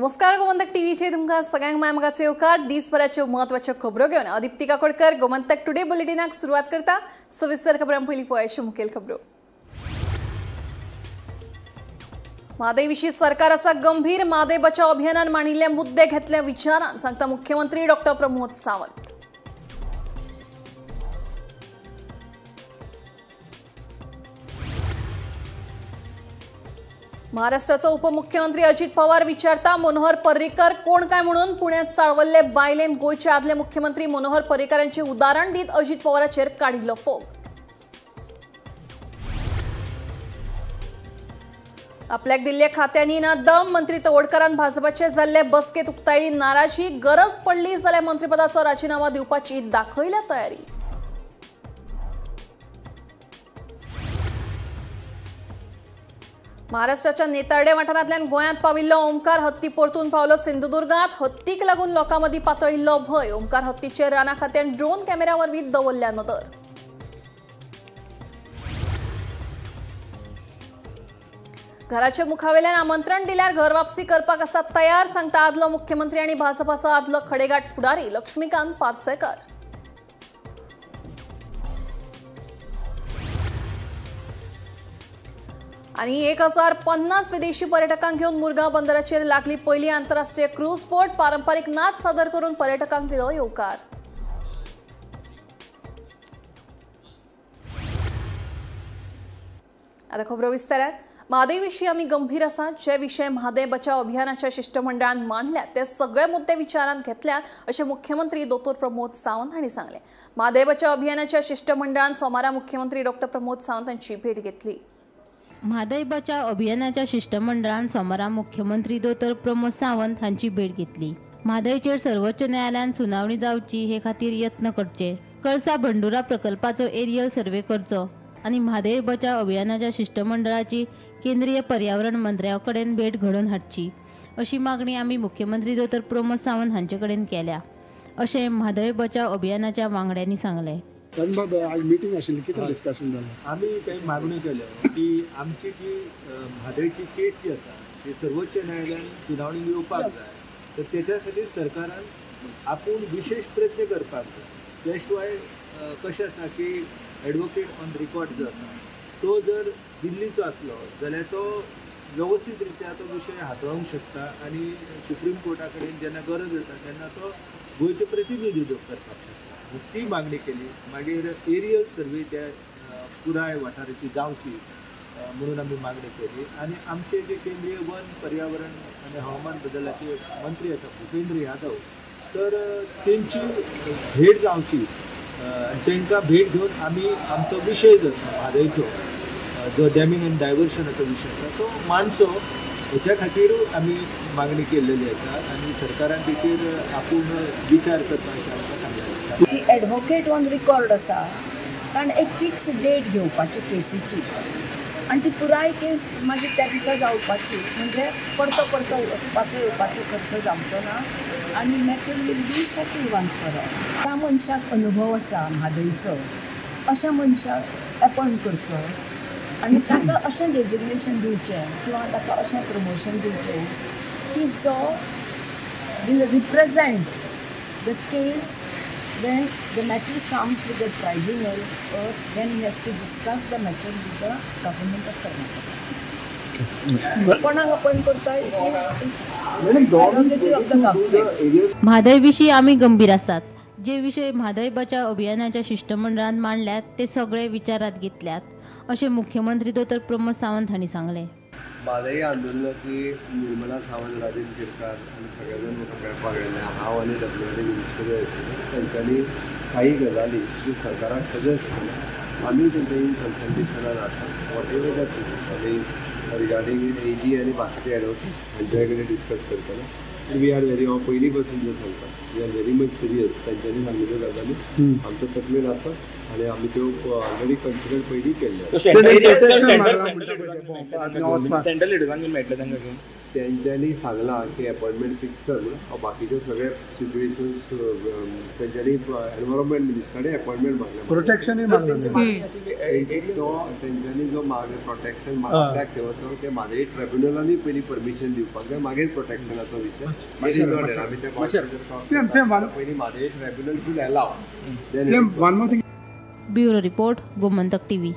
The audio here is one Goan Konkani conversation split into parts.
नमस्कार गोमंतक टीव्हीचे तुमकां सगळ्यांक माय येवकार। दिसभराच्यो महत्वाच्यो खबरो घेवन अदिप्ती काकोडकर गोमंतक टुडे बुलेटिनाक सुरवात करता। सविस्तर खबरां पयलीं पळयाच्यो मुखेल खबरो। म्हादय विशीं सरकार आसा गंभीर। म्हादय बचाव अभियानान मांडिल्ले मुद्दे घेतले विचारान, सांगता मुख्यमंत्री डॉक्टर प्रमोद सावंत। महाराष्ट्राचो उपमुख्यमंत्री अजित पवार विचारता मनोहर पर्रीकर कोण काय म्हणून पुण्यात चाळवल्ले बायलेन गोंयचे आदले मुख्यमंत्री मनोहर पर्रीकरांचे उदाहरण दीत अजित पवाराचेर काडिल्लो फोग। आपल्याक दिल्ले खात्यांनी ना दम, मंत्री तवडकरान भाजपाचे जाल्ले बसकेत उक्तायली नाराजी। गरज पडली जाल्यार मंत्रीपदाचो राजीनामा दिवपाची दाखयल्या तयारी। महाराष्ट्राच्या नेतार्डे वाठारांतल्यान गोंयांत पाविल्लो ओंकार हत्ती परतून पावलो सिंधुदुर्गात। हत्तीक लागून लोकां मदीं पातळिल्लो भंय। ओंकार हत्तीचेर राना खात्यान ड्रोन कॅमेऱ्या वरवीं दवरल्या नदर। घराच्या मुखावेल्यान आमंत्रण दिल्यार घर वापसी करपाक आसा तयार, सांगता आदलो मुख्यमंत्री आनी भाजपाचो आदलो खडेगांठ फुडारी लक्ष्मीकांत पार्सेकर। आणि 1050 विदेशी पर्यटकांक घेवन मुरगांव बंदराचेर लागली पयली आंतरराष्ट्रीय क्रूज बोट। पारंपरिक नाच सादर करून पर्यटकांक दिलो येवकार। आता खबरो विस्तारात। म्हादय विशीं आमी गंभीर आसा। जे विशय म्हादय बचाव अभियानाच्या शिष्टमंडळान मांडल्यात ते सगळे मुद्दे विचारांत घेतल्यात अशें मुख्यमंत्री दोतोर प्रमोद सावंत हांणी सांगलें। म्हादय बचाव अभियानाच्या शिष्टमंडळान सोमारा मुख्यमंत्री डॉक्टर प्रमोद सावंत हांची भेट घेतली। म्हादय बचाव अभियानाच्या शिष्टमंडळान सोमारा मुख्यमंत्री दोतोर प्रमोद सावंत हांची भेट घेतली। म्हादयचेर सर्वोच्च न्यायालयान सुनावणी जावची हे खातीर यत्न करचे, कळसा भंडुरा प्रकल्पाचो एरियल सर्वे करचो आनी म्हादय बचाव अभियानाच्या शिष्टमंडळाची केंद्रीय पर्यावरण मंत्र्या कडेन भेट घडोवन हाडची अशी मागणी आमी मुख्यमंत्री दोतोर प्रमोद सावंत हांचे कडेन केल्या अशें म्हादय बचाव अभियानाच्या वांगड्यांनी सांगलें। आज मीटिंग आशिल्ली, कितें डिस्कशन जालें? आमी काही मागण्यो केल्यो की आमची जी म्हादयची केस जी आसा ती सर्वोच्च न्यायालयान सुनावणी घेवपाक जाय, तर तेच्या खातीर सरकारान आपूण विशेष प्रयत्न करपाक जाय। त्या शिवाय कशें आसा की एडवोकेट ऑन रिकॉर्ड जो आसा तो जर दिल्लीचो आसलो जाल्यार तो वेवस्थीत रित्या तो विशय हाताळूंक शकता आनी सुप्रीम कोर्टा कडेन जेन्ना गरज आसा तेन्ना तो गोंयचें प्रतिनिधित्व करपाक शकता। ती मागणी केली। मागीर एरियल सर्वे त्या पुराय वाठाराची जावची म्हणून आमी मागणी केली आनी आमचे जे केंद्रीय वन पर्यावरण आनी हवामान बदलाचे मंत्री आसा भूपेंद्र यादव, तर तेंची भेट जावची आनी तांकां भेट घेवन आमी आमचो विशय जो आसा म्हादयचो जो डॅमिंग आनी डायवर्शनाचो विशय आसा तो मांडचो हेच्या खातीर आमी मागणी केल्लेली आसा आनी सरकारान तेचेर आपूण विचार करपाक अशें आमकां सांगलेलें आसा। की एडवोकेट ऑन रिकॉर्ड आसा कारण एक फिक्स डेट घेवपाची केसीची आनी ती पुराय केस मागीर त्या दिसा जावपाची, म्हणजे परतो परतो वचपाचो येवपाचो खर्च जावचो ना आनी matter will be settle once for all. ज्या मनशाक अनुभव आसा म्हादयचो अशा मनशाक एपॉयंट करचो आनी ताका अशें डेजिग्नेशन दिवचें किंवा ताका अशें प्रमोशन दिवचें की जो will represent the case when the matter comes with the tribunal or when he has to discuss the matter with the government of Karnataka. कोणाक अपॉइंट करता it is prerogative of the government. Mhadei विशीं आमी गंभीर आसात। जे विशय म्हादय बचाव अभियानाच्या शिष्टमंडळान मांडल्यात ते सगळे विचारात घेतल्यात अशें मुख्यमंत्री दोतोर प्रमोद सावंत हांणी सांगलें। म्हादय आंदोलनाची निर्मला सावंत, राजेश गिरकार आनी सगळे जाण म्हाका मेळपाक आयले। हांव आनी डब्ल्यू एन मिनिस्टर आशिल्ले, तांच्यांनी काही गजाली ज्यो सरकाराक सजेस्ट केल्या आमी तांच्या इन कन्सल्टेशनान आसा। What ever that आमी रिगार्डींग ए जी आनी बाकीचे एडवोकेट हांच्या कडेन डिस्कस करतले। We are very, हांव पयलीं पासून जें सांगता, we are very much serious. तांच्यांनी सांगिल्ल्यो गजाली आमच्या तकलेन आसा आनी आमी त्यो ऑलरेडी कन्सिडर पयलीं केल्ल्यो। तेंच्यांनी सांगलां की अपॉयंटमेंट फिक्स कर म्हणून. हांव बाकीचे सगळे सिच्युएशन्स तेंच्यांनी एनवायरमेंट मिनिस्टर कडेन अपॉयंटमेंट मागलें, प्रोटेक्शनूय मागलें. तो तेंच्यांनी जो मागलें प्रोटेक्शन मागल्याक तो ते म्हादय ट्रिब्युनलांनी पयलीं परमिशन दिवपाक जाय, मागीर प्रोटेक्शनाचो विशय. आमी ते पयलीं Mhadei tribunal should allow. Bureau report, Gomantak TV.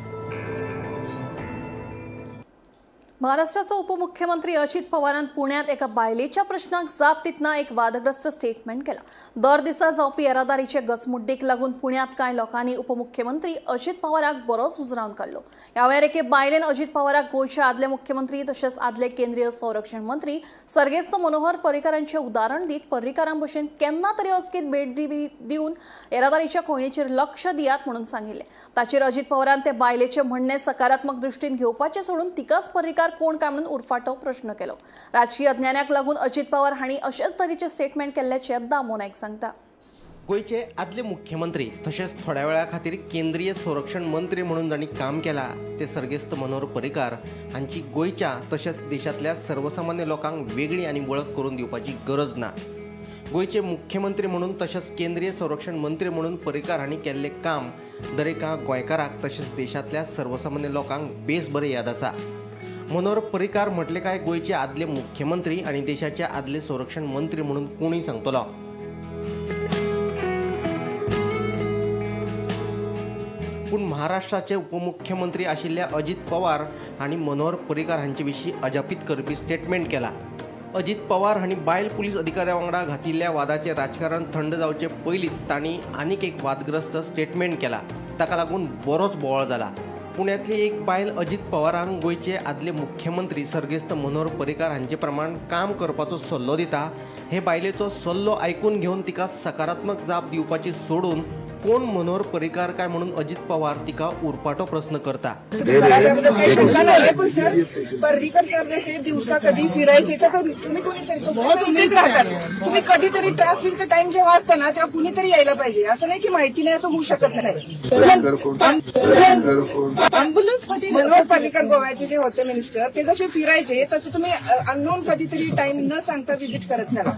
महाराष्ट्राचो उपमुख्यमंत्री अजित पवारान पुण्यात एका बायलेच्या प्रश्नाक जाप दितना एक वादग्रस्त स्टेटमेंट केला. दर दिसा जावपी येरादारीचे गचमुड्डीक लागून पुण्यात कांय लोकांनी उपमुख्यमंत्री अजित पवाराक बरोच उजरावन काडलो. ह्या वेळार एके बायलेन अजित पवाराक गोंयचे आदले मुख्यमंत्री तशेंच आदले केंद्रीय संरक्षण मंत्री सर्गेस्त मनोहर पर्रीकारांचें उदाहरण दीत पर्रीकारां भशेन केन्ना तरी अचकीत भेट दिवन येरादारीच्या कोंयडीचेर लक्ष दियात म्हणून सांगिल्लें. ताचेर अजित पवारान ते बायलेचें म्हणणें सकारात्मक दृश्टीन घेवपाचें सोडून तिकाच पर्रीकार कोण काय म्हणून उरफाटो प्रश्न केलो. राजकीय अज्ञानाक लागून अजित पवार हांणी अशेच तरेचे स्टेटमेंट केल्ल्याचे दामो नायक सांगता. गोंयचे आदले मुख्यमंत्री तशेंच थोड्या वेळा खातीर केंद्रीय संरक्षण मंत्री म्हणून जांणी काम केलां ते सर्गेस्त मनोहर पर्रीकार हांची गोंयच्या तशेंच देशांतल्या सर्वसामान्य लोकांक वेगळी आनी वळख करून दिवपाची गरज ना. गोंयचे मुख्यमंत्री म्हणून तशेंच केंद्रीय संरक्षण मंत्री म्हणून पर्रीकार हांणी केल्लें काम दरेका गोंयकाराक तशेंच देशांतल्या सर्वसामान्य लोकांक बेस बरें याद आसा. मनोहर पर्रीकार म्हटले काय गोंयचे आदले मुख्यमंत्री आनी देशाचे आदले संरक्षण मंत्री म्हणून कोणूय सांगतलो. पूण महाराष्ट्राचे उपमुख्यमंत्री आशिल्ल्या अजित पवार हांणी मनोहर पर्रीकार हांचे विशीं अजापीत करपी स्टेटमेंट केला. अजित पवार हांणी बायल पुलीस अधिकाऱ्या वांगडा घातिल्ल्या वादाचें राजकारण थंड जावचे पयलींच तांणी आनीक एक वादग्रस्त स्टेटमेंट केला. ताका लागून बरोच बोवाळ जाला. पुण्यांतली एक बायल अजित पवारांक गोंयचे आदले मुख्यमंत्री सर्गेस्त मनोहर पर्रीकार हांचे प्रमाण काम करपाचो सल्लो दिता. हे बायलेचो सल्लो आयकून घेवन तिका सकारात्मक जाप दिवपाची सोडून कोण मनोहर पर्रीकार काय म्हणून अजित पवार तिका उरफाटो प्रश्न करता. पर्रीकर सर जसे दिवसा कधी फिरायचे तसं तुम्ही कोणीतरी राहतात, तुम्ही कधीतरी ट्रॅफिकचा टाइम जेव्हा असतो ना तेव्हा कुणीतरी यायला पाहिजे. असं नाही की माहिती नाही असं होऊ शकत नाही. मनोहर पर्रीकर गोव्याचे जे होते मिनिस्टर ते जसे फिरायचे तसं तुम्ही अननोन कधीतरी टाइम न सांगता व्हिजिट करत चला.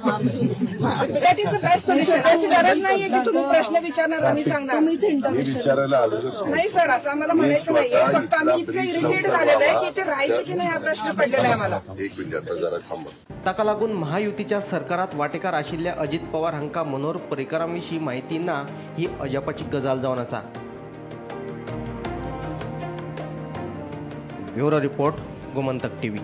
That is the best solution. अशी गरज नाहीये की तुम्ही प्रश्न विचारणार आम्ही सांगणार. विचारायला आलेलोच नाही सर, असं आम्हाला म्हणायचं नाहीये. फक्त आम्ही इतकं इरिटेट झालेलं आहे की ते राहायचं की नाही हा प्रश्न पडलेला आहे आम्हाला. एक मिनिट आता जरा थांबा. ताका लागून महायुतीच्या सरकारात वाटेकार आशिल्ल्या अजित पवार हांकां मनोहर पर्रीकारां विशीं म्हायती ना ही अजापाची गजाल जावन आसा. Bureau report, Gomantak TV.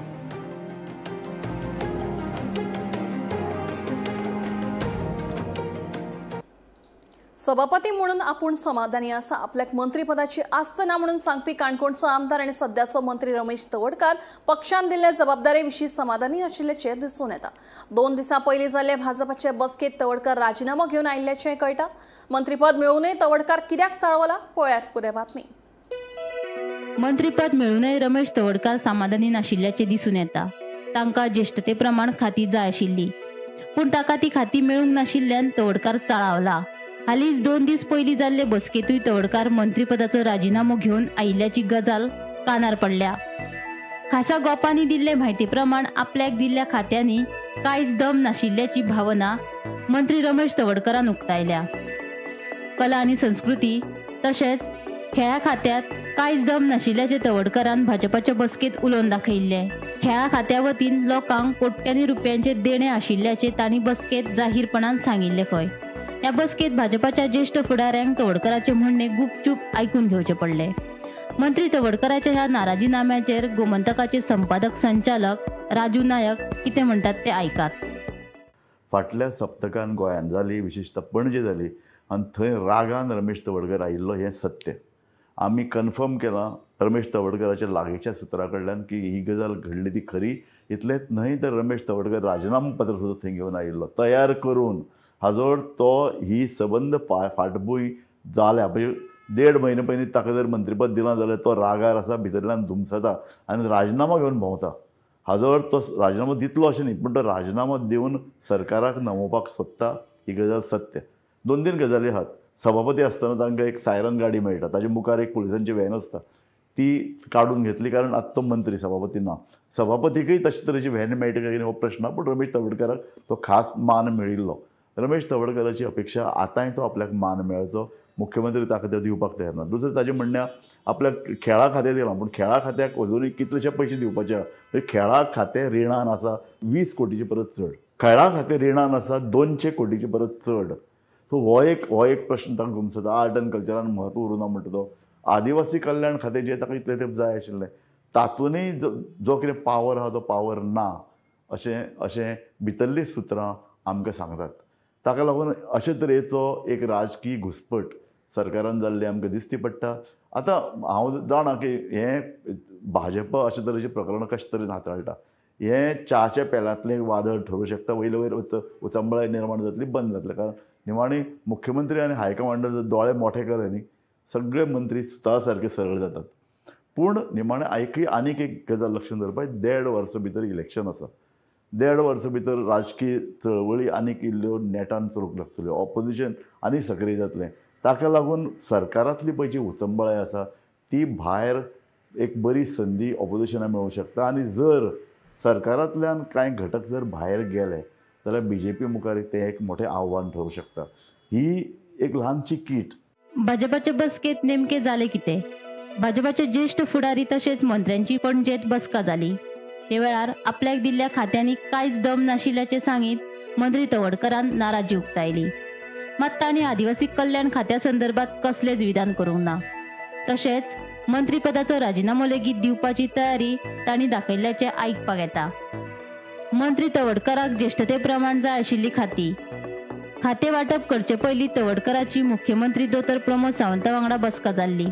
सभापती म्हणून आपूण समाधानी आसा, आपल्याक मंत्रीपदाची आस्त ना म्हणून सांगपी काणकोणचो आमदार आनी सद्याचो मंत्री रमेश तवडकार पक्षान दिल्ले जबाबदारे विशीं समाधानी आशिल्ल्याचें दिसून येता. 2 दिसां पयलीं जाल्ले भाजपाचे बसकेंत तवडकार राजिनामो घेवन आयिल्ल्याचें कळटा. मंत्रीपद मेळूनय तवडकार कित्याक चाळवला, पळयात पुराय बातमी. मंत्रीपद मेळूनय रमेश तवडकार समाधानी नाशिल्ल्याचें दिसून येता. तांकां ज्येश्ठते प्रमाण खाती जाय आशिल्ली, पूण ताका ती खाती मेळूंक नाशिल्ल्यान तवडकार चाळावला. हालींच 2 दीस पयलीं जाल्ले बसकेंतूय तवडकार मंत्रीपदाचो राजिनामो घेवन आयिल्ल्याची गजाल कानार पडल्या. खासा गोपांनी दिल्ले म्हायती प्रमाण आपल्याक दिल्ल्या खात्यांनी कांयच दम नाशिल्ल्याची भावना मंत्री रमेश तवडकारान उक्तायल्या. कला आनी संस्कृती तशेंच खेळा खात्यांत कांयच दम नाशिल्ल्याचें तवडकारान भाजपाच्या बसकेंत उलोवन दाखयिल्लें. खेळा खात्या वतीन लोकांक कोट्यांनी रुपयांचें देणें आशिल्ल्याचें तांणी बसकेंत जाहीरपणान सांगिल्लें खंय. ह्या बसकेंत भाजपाच्या ज्येश्ठ फुडाऱ्यांक तवडकाराचें म्हणणें गुपचूप आयकून घेवचें पडलें. मंत्री तवडकाराच्या ह्या नाराजीनाम्याचेर गोमंतकाचे संपादक संचालक राजू नायक कितें म्हणटात ते आयकात. फाटल्या सप्तकान गोंयांत जाली, विशेषतः पणजे जाली आनी थंय रागान रमेश तवडकर आयिल्लो हें सत्य. आमी कन्फर्म केलां रमेश तवडकराच्या लागींच्या सुत्रा कडल्यान की ही गजाल घडली ती खरी. इतलेंच न्हय तर रमेश तवडकर राजिनामो पत्र सुद्दां थंय घेवन आयिल्लो तयार करून. हाजो अर्थ तो ही सबंद फाटभूंय जाल्या. म्हणजे 1.5 म्हयने पयलीं ताका जर मंत्रीपद दिलां जाल्यार तो रागार आसा, भितरल्यान धुमसता आनी राजिनामो घेवन भोंवता. हाजो अर्थ तो राजिनामो दितलो अशें न्ही, पूण तो राजिनामो दिवन सरकाराक नमोवपाक सोदता ही गजाल सत्य. 2-3 गजाली आहात. सभापती आसतना तांकां एक सायरन गाडी मेळटा, ताजे मुखार एक पुलिसांची व्हॅन आसता. ती काडून घेतली, कारण आतां तो मंत्री सभापती ना. सभापतीकय तशे तरेची व्हॅन मेळटा काय कितें हो प्रश्न, पूण रमेश तवडकाराक तो खास मान मेळिल्लो. रमेश तवडकाराची अपेक्षा आतांय तो आपल्याक मान मेळचो, मुख्यमंत्री ताका तो दिवपाक तयार ना. दुसरें ताजें म्हणणें आपल्याक खेळा खातें दिलां, पूण खेळा खात्याक अजुनूय कितलेशे पयशे दिवपाचे आहा. खेळा खातें रिणान आसा 20 कोटीचे परत चड, खेळा खातें रिणान आसा 200 कोटीचे परत चड. सो हो एक प्रश्न ताका घुमसता. आर्ट एंड कल्चरान म्हत्व उरूना म्हणटा तो. आदिवासी कल्याण खातें जें ताका इतलें तेंप जाय आशिल्लें तातूंतय जो कितें पावर आहा तो पावर ना अशें अशें भितरलीं सुत्रां आमकां सांगतात. ताका लागून अशे तरेचो एक राजकीय घुसपट सरकारान जाल्ली आमकां दिसती पडटा. आतां हांव जाणा की हें भाजपा अशे तरेचीं प्रकरणां कशे तरेन हाताळटा, हें च्याच्या पेलांतलें वादळ ठरूं शकता, वयले वयर उचंबळाय निर्माण जातली, बंद जातलें. कारण निमाणी मुख्यमंत्री आनी हायकमांडान जर दोळे मोठे केले न्ही, सगळे मंत्री सुता सारके सरळ जातात. पूण निमाणें आयकय आनीक एक गजाल लक्षांत दवरपाक, 1.5 वर्सां भितर इलेक्शन आसा, 1.5 वर्सां भितर राजकीय चळवळी आनीक इल्ल्यो नेटान चलूंक लागतल्यो, ऑपोजिशन आनी सक्रीय जातलें. ताका लागून सरकारांतली पळय जी उचंबळाय आसा ती भायर एक बरी संदी ऑपोजिशनाक मेळूंक शकता. आनी जर सरकारांतल्यान कांय घटक जर भायर गेले जाल्यार बीजेपी मुखार तें एक मोठें आव्हान ठरूं शकता. ही एक ल्हानशी कीट. भाजपाचे बसकेत नेमके जाले कितें? भाजपाचे ज्येष्ठ फुडारी तशेंच मंत्र्यांची पणजेत बसका जाली. ते वेळार आपल्याक दिल्ल्या खात्यांनी कांयच दम नाशिल्ल्याचें सांगीत मंत्री तवडकरान नाराजी उक्तायली. मात तांणी आदिवासी कल्याण खात्या संदर्भात कसलेंच विधान करूंक ना. तशेंच मंत्रीपदाचो राजिनामो लेगीत दिवपाची तयारी तांणी दाखयल्ल्याचें आयकपाक येता. मंत्री तवडकराक ज्येष्ठते प्रमाण जाय आशिल्ली खाती खातें वांटप करचे पयलीं तवडकराची मुख्यमंत्री दोतोर प्रमोद सावंता वांगडा बसका जाल्ली.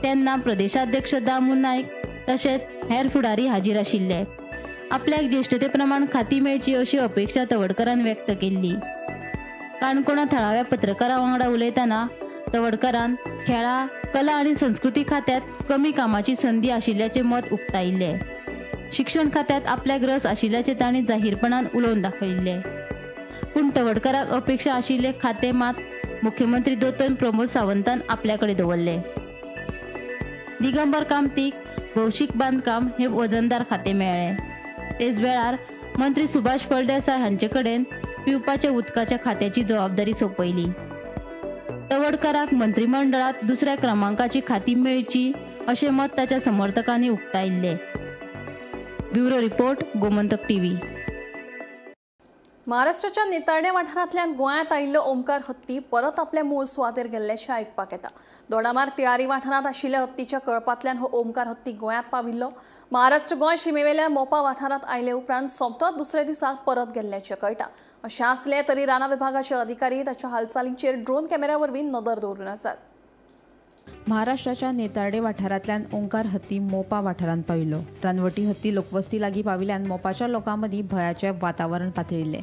तेन्ना प्रदेशाध्यक्ष दामू नायक तशेंच हेर फुडारी हाजीर आशिल्ले. आपल्याक ज्येष्ठते प्रमाण खाती मेळची अशी अपेक्षा तवडकरान व्यक्त केल्ली. काणकोणा थळाव्या पत्रकारां वांगडा उलयतना तवडकरान खेळां, कला आनी संस्कृती खात्यांत कमी कामाची संदी आशिल्ल्याचें मत उक्तायिल्लें. शिक्षण खात्यांत आपल्याक रस आशिल्ल्याचें तांणी जाहीरपणान उलोवन दाखयिल्लें. पूण तवडकराक अपेक्षा आशिल्लें खातें मात मुख्यमंत्री दोतोर प्रमोद सावंतान आपल्या कडेन दवरलें. दिगंबर कामतीक भौशीक बांदकाम हे वजनदार खातें मेळ्ळें. तेच वेळार मंत्री सुभाष फळदेसाय हांचे कडेन पिवपाच्या उदकाच्या खात्याची जबाबदारी सोंपयली. तवडकराक मंत्रिमंडळात दुसऱ्या क्रमांकाची खाती मेळची अशें मत ताच्या समर्थकांनी उक्तायिल्लें. Bureau report, Gomantak TV. महाराष्ट्राच्या नेतार्डे वाठारांतल्यान गोंयांत आयिल्लो ओमकार हत्ती परत आपल्या मूळ सुवातेर गेल्ल्याचें आयकपाक येता. दोडामार्ग तिळारी वाठारांत आशिल्ल्या हत्तीच्या कळपांतल्यान हो ओमकार हत्ती गोंयांत पाविल्लो. महाराष्ट्र गोंय शिमेवेल्या मोपा वाठारांत आयले उपरांत सोमतोच दुसऱ्या दिसा परत गेल्ल्याचें कळटा. अशें आसलें तरी रानां विभागाचे अधिकारी ताच्या हालचालींचेर ड्रोन कॅमेऱ्या वरवीं नदर दवरून आसात. महाराष्ट्राच्या नेतार्डे वाठारांतल्यान ओंकार हत्ती मोपा वाठारांत पाविल्लो. रानवटी हत्ती लोकवस्ती लागीं पाविल्ल्यान मोपाच्या लोकां मदीं भंयाचें वातावरण पातळिल्लें.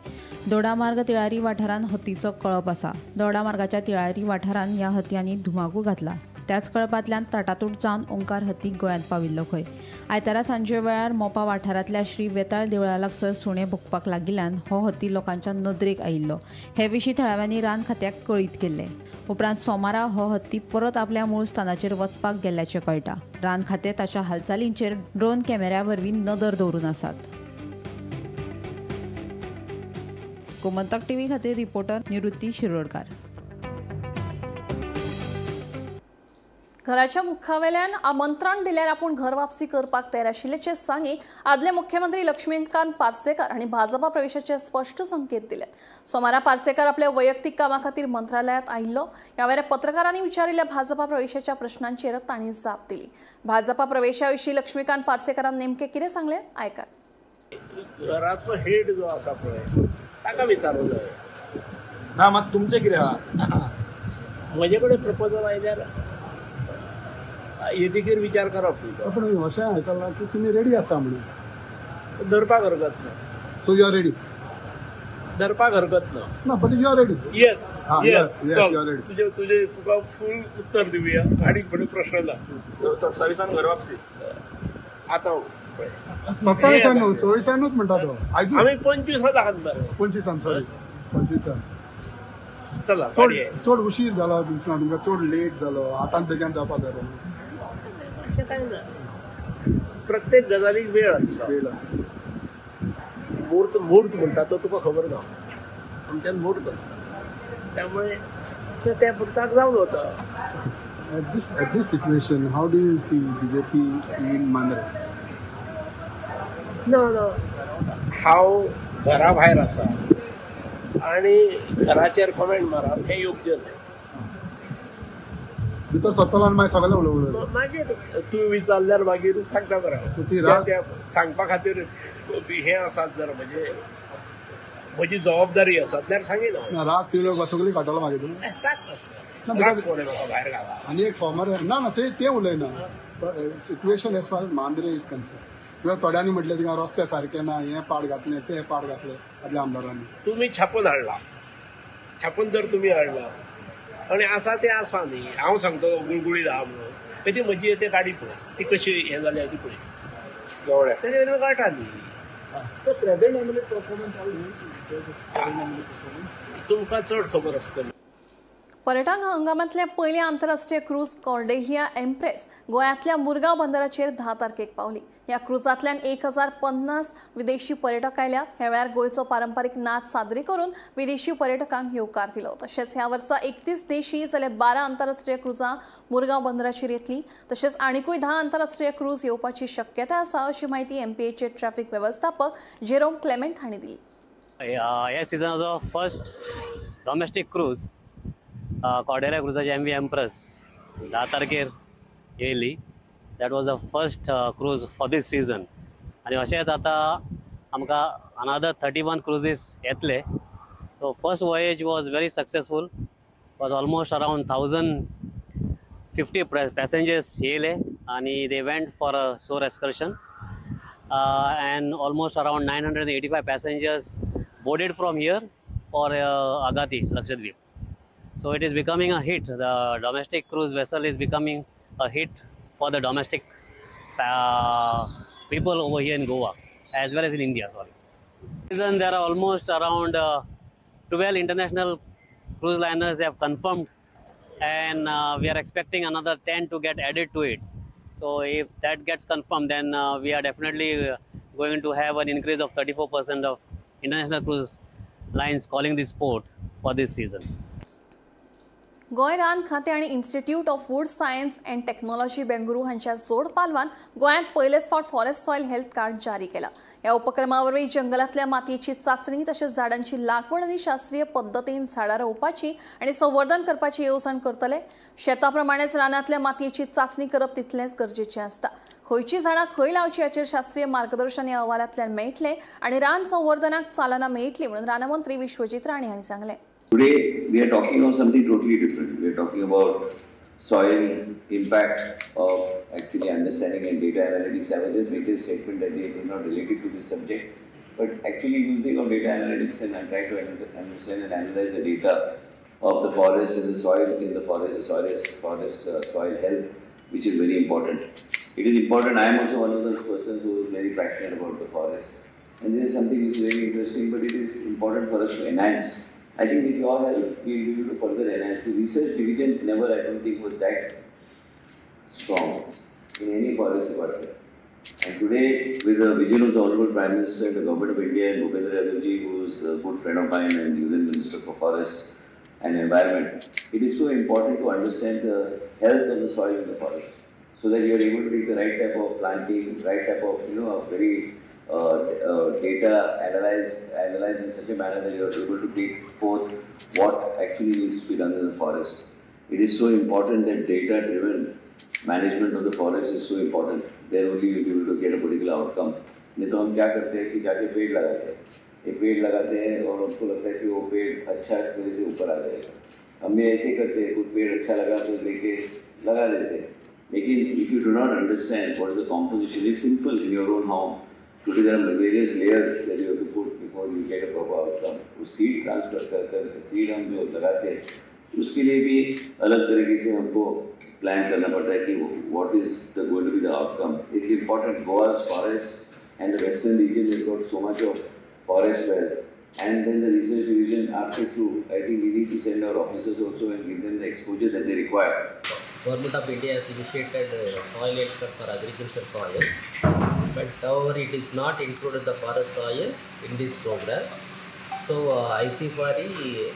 दोडामार्ग तिळारी वाठारांत हत्तीचो कळप आसा. दोडामार्गाच्या तिळारी वाठारांत ह्या हत्तयांनी धुमाकूळ घातला. त्याच कळपांतल्यान ताटातूट जावन ओंकार हत्ती गोंयांत पाविल्लो खंय. आयतारा सांजे वेळार मोपा वाठारांतल्या श्री वेताळ देवळा लागसर सुणें भोंकपाक लागिल्ल्यान हो हत्ती लोकांच्या नदरेक आयिल्लो. हे विशीं थळाव्यांनी रान खात्याक कळीत केल्लें. उपरांत सोमारा हो हत्ती परत आपल्या मूळ स्थानाचेर वचपाक गेल्ल्याचें कळटा. रान खातें ताच्या हालचालींचेर ड्रोन कॅमेऱ्या वरवीं नदर दवरून आसात. गोमंतक टीव्ही खातीर रिपोर्टर निवृत्ती शिरोडकार. घराच्या मुखावेल्यान आमंत्रण दिल्यार आपूण घर वापसी करपाक तयार आशिल्ल्याचें सांगी आदले मुख्यमंत्री लक्ष्मीकांत पार्सेकर हांणी भाजपा प्रवेशाचे स्पश्ट संकेत दिले. सोमारा पार्सेकर आपल्या वैयक्तीक कामा खातीर मंत्रालयात आयिल्लो. ह्या वेळार पत्रकारांनी विचारिल्ल्या भाजपा प्रवेशाच्या प्रश्नांचेर तांणी जाप दिली. भाजपा प्रवेशा विशीं लक्ष्मीकांत पार्सेकरान नेमकें कितें सांगलें आयकात. घराचो हेड जो आसा पळय ताका विचारूंक जाय ना. मात तुमचें कितें आहा? म्हजे कडेन प्रपोजल आयल्यार येतकीर विचार करप. पूण अशें आयकलां की तुमी रेडी आसा म्हणून. धरपाक हरकत ना. So you are ready? धरपाक हरकत ना. ना, but you are ready. Yes yes, तुजे तुजे तुका फूल उत्तर दिवया आनी फुडें प्रश्न ना. 27 घर वापसी आतां 27 न्हू, 26 म्हणटा तो. आमी 25 दाखत मरे. 25, सॉरी 25. चला, चड चड उशीर जालो दिसना तुमकां? चड लेट जालो? आतां बेगीन जावपा जाय. तशें कांय ना. प्रत्येक गजालीक वेळ आसता. वेळ आसता. म्हूर्त म्हूर्त म्हणटा तो तुका खबर ना. आमच्यान म्हूर्त आसता, त्यामुळे ते त्या पुरताक जावन वता. At this situation, how do you see BJP in Mandrem? ना ना, हांव घरा भायर आसा आनी घराचेर कमेंट मारप हें योग्य न्हय. भितर सत्तरान मागीर सगळें उलोवप. मागीर तूं विचारल्यार मागीर सांगता बरें. सांगपा खातीर हें आसात जर म्हणजे म्हजी जबाबदारी आसा जाल्यार सांगिना. राग तिळो सगळी काडटलो मागीर तूं. राग नासता, कोण म्हाका भायर घाला. आनी एक फॉर्मर ना ना ते उलयना. Situation as far as Mandrem is concern, किंवा थोड्यांनी म्हटलें थिंगा रस्ते सारके ना, हें पाड घातलें तें पाड घातलें आपल्या आमदारांनी. तुमी छापून हाडला, छापून जर तुमी हाडला आनी आसा तें आसा न्ही. हांव सांगतो गुळगुळीत आहा म्हणून, ती म्हजी ते गाडी पळय ती कशी हें जाल्या ती पळय, तेजे वयल्यान कळटा न्ही. प्रेझेंट एमएलए परफॉर्मन्स तुमकां चड खबर आसतली. पर्यटन हंगामांतल्या पयली आंतरराष्ट्रीय क्रूज कॉर्डेलिया एम्प्रेस गोंयांतल्या मुरगांव बंदराचेर 10 तारखेक पावली. ह्या क्रुजांतल्यान 1050 विदेशी पर्यटक आयल्यात. ह्या वेळार गोंयचो पारंपारीक नाच सादरी करून विदेशी पर्यटकांक येवकार दिलो. तशेंच ह्या वर्सा 31 देशी जाल्यार 12 आंतरराष्ट्रीय क्रुजां मुरगांव बंदराचेर येतली. तशेंच आनिकूय 10 आंतरराष्ट्रीय क्रूज येवपाची शक्यता आसा अशी माहिती एमपीएचे ट्रॅफिक वेवस्थापक जेरोम क्लेमेंट हांणी दिली. ह्या सिजनाचो फर्स्ट डॉमेस्टीक क्रूज कॉर्डेलिया क्रुजाची एम व्ही एम्प्रेस 10 तारखेर येयली. That was the first cruise for this season. आनी अशेंच आतां आमकां अनादर 31 क्रुजीस येतले. So first voyage was very successful. Was almost around 1050 passengers येयले आनी they went for a shore excursion and almost around 985 passengers boarded from here for Agatti, Lakshadweep. So it is becoming a hit. The domestic cruise vessel is becoming a hit for the domestic people over here in Goa as well as in India. Sorry. Season there are almost around 12 international cruise liners have confirmed, and we are expecting another 10 to get added to it. So if that gets confirmed, then we are definitely going to have an increase of 34% of international cruise lines calling this port for this season. Goa रान खातें आनी institute of wood science and technology Bengaluru हांच्या जोड पालवान गोंयांत पयलेच फावट फॉरेस्ट सॉयल हेल्थ कार्ड जारी केला. ह्या उपक्रमा वरवीं जंगलांतल्या मातयेची चांचणी तशेंच झाडांची लागवड आनी शास्त्रीय पद्दतीन झाडां रोवपाची आनी संवर्धन करपाची येवजण करतले. शेता प्रमाणेच रानांतल्या मातयेची चांचणी करप तितलेंच गरजेचें आसता. खंयची झाडां खंय लावची हाचेर शास्त्रीय मार्गदर्शन ह्या अहवालांतल्यान मेळटलें आनी रान संवर्धनाक चालना मेळटली म्हणून रानमंत्री विश्वजीत राणे हांणी सांगलें. Today we are talking of something totally different. We are talking about soil impact of actually understanding and data analytics. I was just making a statement that it is not related to this subject, but actually using of data analytics and I'm trying to understand and analyze the data of the forest and the soil in the forest, the forest soil health, which is very important. It is important. I am also one of those persons who is very passionate about the forest, and this is something which is very interesting, but it is important for us to enhance. I think with your help, we will be able to further enhance. The research division never, I don't think, was that strong in any forest department. And today, with the vision of the Honorable Prime Minister and the Government of India and Bhupendra Yadav ji, who is a good friend of mine and Union Minister for Forest and Environment, it is so important to understand the health of the soil in the forest, so that you are able to take the right type of planting, right type of, you know, a very data analyzed in such a manner that you are able to take forth what actually needs to be done in the forest. It is so important that data-driven management of the forest is so important. Then only you will be able to get a particular outcome. नहीं तो हम क्या करते हैं कि जाके पेड़ लगाते हैं, एक पेड़ लगाते हैं और उनको लगता है कि वो पेड़ अच्छा मेरे से ऊपर आ जाएगा. हम भी ऐसे करते हैं, कुछ पेड़ अच्छा लगा तो लेके लगा देते हैं. लेकिन if you do not understand what is the composition, it's simple in your own home. Today there are various layers that you have to put before you get a proper outcome. वो seed transfer कर कर seed हम जो लगाते हैं उसके लिए भी अलग तरीके से हमको plan करना पड़ता है कि what is the going to be the outcome. It's important. Goa's forest and the western region has got so much of forest wealth, and then the research division after through, I think we need to send our officers also and give them the exposure that they require. Government of India has initiated soil health card for agriculture soil, but however it is not included the forest soil in this program. So ICFRE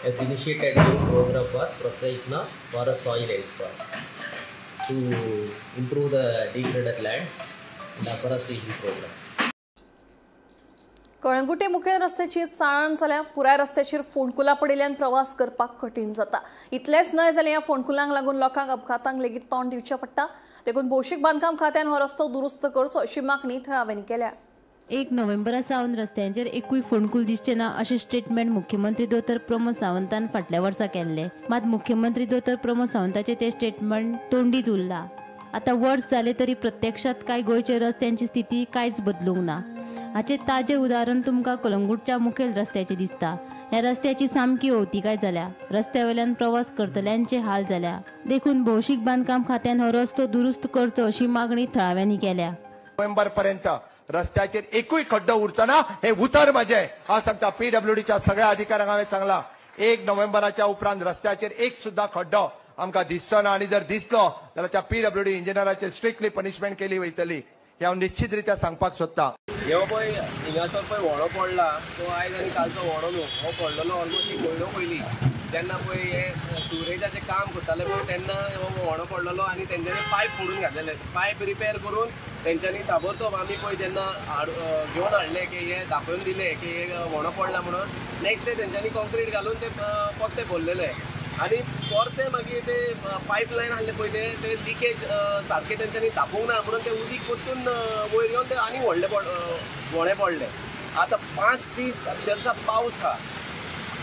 has initiated new program for preparation of forest soil health card to improve the degraded lands and afforestation program. Calangute मुखेल रस्त्याची चाळण जाल्या. पुराय रस्त्याचेर फोंडकुलां पडिल्ल्यान प्रवास करपाक कठीण जाता. इतलेंच न्हय जाल्यार ह्या फोंडकुलांक लागून लोकांक अपघातांक लेगीत तोंड दिवचें पडटा. देखून भौशीक बांदकाम खात्यान हो रस्तो दुरुस्त करचो अशी मागणी थळाव्यांनी केल्या. 1 नोव्हेंबरा सावन रस्त्यांचेर एकूय फोंडकूल दिसचें ना अशें स्टेटमेंट मुख्यमंत्री दोतोर प्रमोद सावंतान फाटल्या वर्सा केल्लें. मात मुख्यमंत्री दोतोर प्रमोद सावंताचें तें स्टेटमेंट तोंडीच उरलां. आतां वर्स जालें तरी प्रत्यक्षांत कांय गोंयच्या रस्त्यांची स्थिती कांयच बदलूंक ना. हाचें ताजें उदाहरण तुमकां कलंगूटच्या मुखेल रस्त्याचें दिसता. ह्या रस्त्याची सामकी अवतिकाय जाल्या. रस्त्या वयल्यान प्रवास करतल्यांचे हाल जाल्या. देखून भौशीक बांदकाम खात्यान हो रस्तो दुरुस्त करचो अशी मागणी थळाव्यांनी केल्या. नोव्हेंबर पर्यंत रस्त्याचेर एकूय खड्डो उरचो ना हे उतर म्हजें. हांव सांगता पीडब्ल्यूडीच्या सगळ्या अधिकाऱ्यांक हांवें सांगलां 1 नोव्हेंबराच्या उपरांत रस्त्याचेर एक सुद्दां खड्डो आमकां दिसचो ना आनी जर दिसलो जाल्यार त्या पीडब्ल्यूडी इंजिनियराचेर स्ट्रिक्टली पनिशमेंट केली वयतली हें हांव निश्चित रित्या सांगपाक सोदता. हो पळय हिंगासर पळय व्हडो पडला तो आयज आनी कालचो व्हडो न्हू, हो पडलेलो ऑलमोस्ट एक म्हयनो पयलीं जेन्ना पळय हे सिवरेजाचें काम करताले पळय तेन्ना हो व्हडो पडलेलो आनी तेंच्यांनी पायप फोडून घातलेले. पायप रिपेर करून तेंच्यांनी ताबडतोब आमी पळय जेन्ना घेवन हाडले की हे दाखोवन दिले की हे व्हडो पडला म्हणून नेक्स्ट डे तेंच्यांनी कॉन्क्रीट घालून ते परते भरलेले आनी परते मागीर ते पायप लायन आहले पळय ते लिकेज सारकें तेंच्यांनी धापूंक ना म्हणून ते उदीक परतून वयर येवन ते आनी व्हडले व्हडें पडले. आतां 5 दीस अक्षरशा पावस आहा.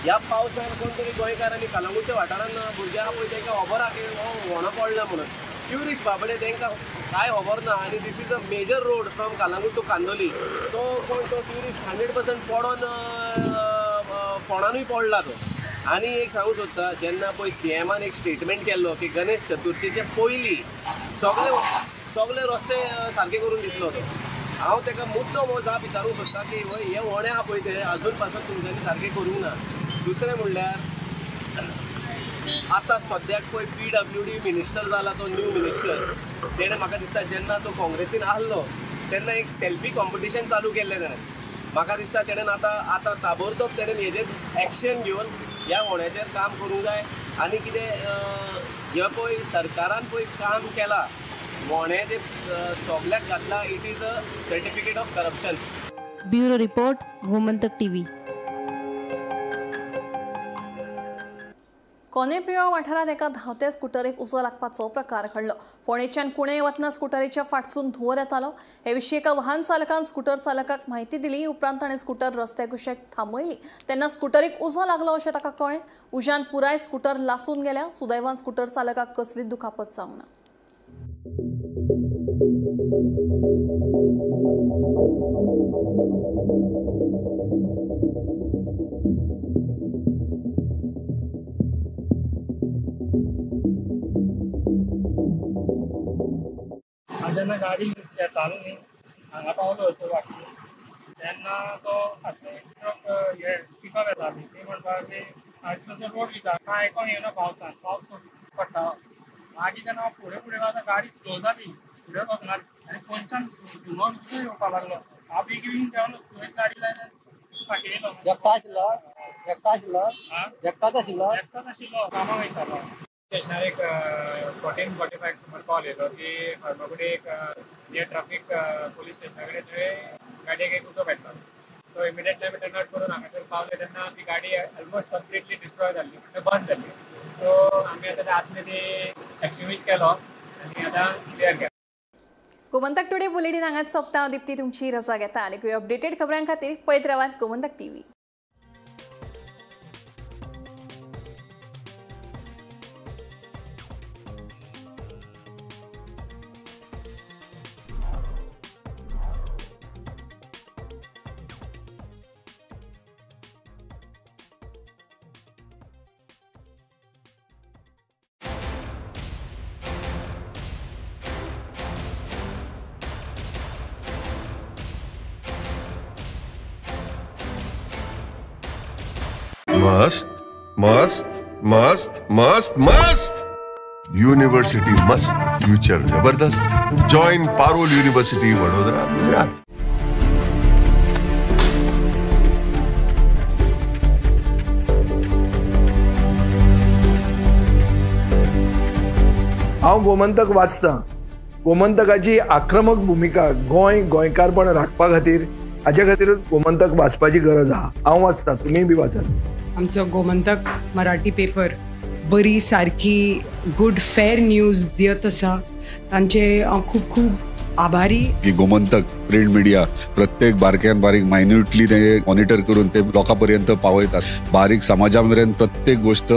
ह्या पावसान कोण तरी गोंयकार आनी कलंगूटच्या वाठारान भुरगे आहा पळय तांकां खबर आहा की हो व्हडो पडला म्हणून. ट्युरिस्ट बाबडे तांकां कांय खबर ना आनी this is a major road from Calangute to Candolim. तो कोण तो ट्युरिस्ट 100% पडोन फोणानूय पडला तो. आनी एक सांगूंक सोदता जेन्ना पळय सीएमान एक स्टेटमेंट केल्लो की गणेश चतुर्थीचे पयलीं सगळे सगळे रस्ते सारके करून दितलो तो. हांव ताका मुद्दम हो जाप विचारूंक सोदता की हे व्हडें आहा पळय ते अजून पासून तुमच्यांनी सारकें करूंक ना. दुसरें म्हणल्यार आतां सद्याक पळय पीडब्ल्यूडी मिनिस्टर जाला तो न्यू मिनिस्टर, तेणें म्हाका दिसता जेन्ना तो काँग्रेसीन आहलो तेन्ना एक सेल्फी कॉम्पिटिशन चालू केल्लें तेणें. म्हाका दिसता तेणें आतां आतां ताबडतोब तेणें हेजेर एक्शन घेवन ह्या व्हड्याचेर काम करूंक जाय. आनी कितें हें पळय सरकारान पळय काम केलां व्हडें तें सगल्याक घातलां, it is a certificate of corruption. Bureau report, Gomantak TV. कोनेप्रियो वाठारांत एका धांवत्या स्कुटरीक उजो लागपाचो प्रकार घडलो. फोंडेच्यान कुणे वतना स्कुटरीच्या फाटसून धुंवर येतालो. हे विशीं एका वाहन चालकान स्कुटर चालकाक म्हायती दिली. उपरांत ताणें स्कुटर रस्त्या कुशीक थांबयली तेन्ना स्कुटरीक उजो लागलो अशें ताका कळ्ळें. उज्यान पुराय स्कुटर लासून गेल्या. सुदैवान स्कुटर चालकाक कसलीच दुखापत जावंक ना. जेन्ना गाडी येतालो न्ही हांगा पावलो तो वाटेर तेन्ना तो फाटलो एक ट्रक हे पिकअप येताली ती म्हणपाक लागली आयज तो रोड दिता कांय आयकोन येना पावसान पावस पडटा. मागीर जेन्ना हांव फुडें फुडें वता गाडी स्लो जाली फुडें वचना आनी खंयच्यान धुंवर सुद्दां येवपाक लागलो. हांव बेगीन बेगीन देंवलो थंयच गाडी लायली फाटीं येयलो. एकटो आशिल्लो एकटो आशिल्लो एकटोच आशिल्लो एकटोच आशिल्लो कामाक वयतालो. स्टेशनार एक 14:45 सुमार कॉल येयलो की फार्मागुडी एक नियर ट्राफीक पुलीस स्टेशना कडेन थंय गाडयेक एक उजो पेटलो. सो इमिडिएटली आमी टर्न आउट करून हांगासर पावले तेन्ना ती गाडी ऑलमोस्ट कंप्लिटली डिस्ट्रॉय जाल्ली म्हणजे बंद जाल्ली. सो आमी आतां ते आसले ती एक्सटिंग्विश केलो आनी आतां क्लियर केलो. गोमंतक टुडे बुलेटीन हांगाच सोंपता. दीप्ती तुमची रजा घेता आनी अपडेटेड खबरां खातीर पळयत रावात गोमंतक टीव्ही. मस्त मस्त मस्त मस्त मस्त. युनिव्हर्सिटी मस्त, फ्युचर जबरदस्त. Join Parul university, Vadodara, Gujarat. हांव गोमंतक वाचतां. गोमंतकाची आक्रमक भुमिका गोंय गोंयकारपण राखपा खातीर, हाजे खातीरच गोमंतक वाचपाची गरज आहा. हांव वाचतां, तुमीय बी वाचात. आमचो गोमंतक मराठी पेपर बरी सारकी गुड फेर न्यूज दियत आसा, तांचे हांव खूब खूब आभारी. की गोमंतक प्रिंट मिडिया प्रत्येक बारक्यान बारीक मायन्युटली ते मॉनिटर करून ते लोकां पर्यंत पावयतात. बारीक समाजा मेरेन प्रत्येक गोष्ट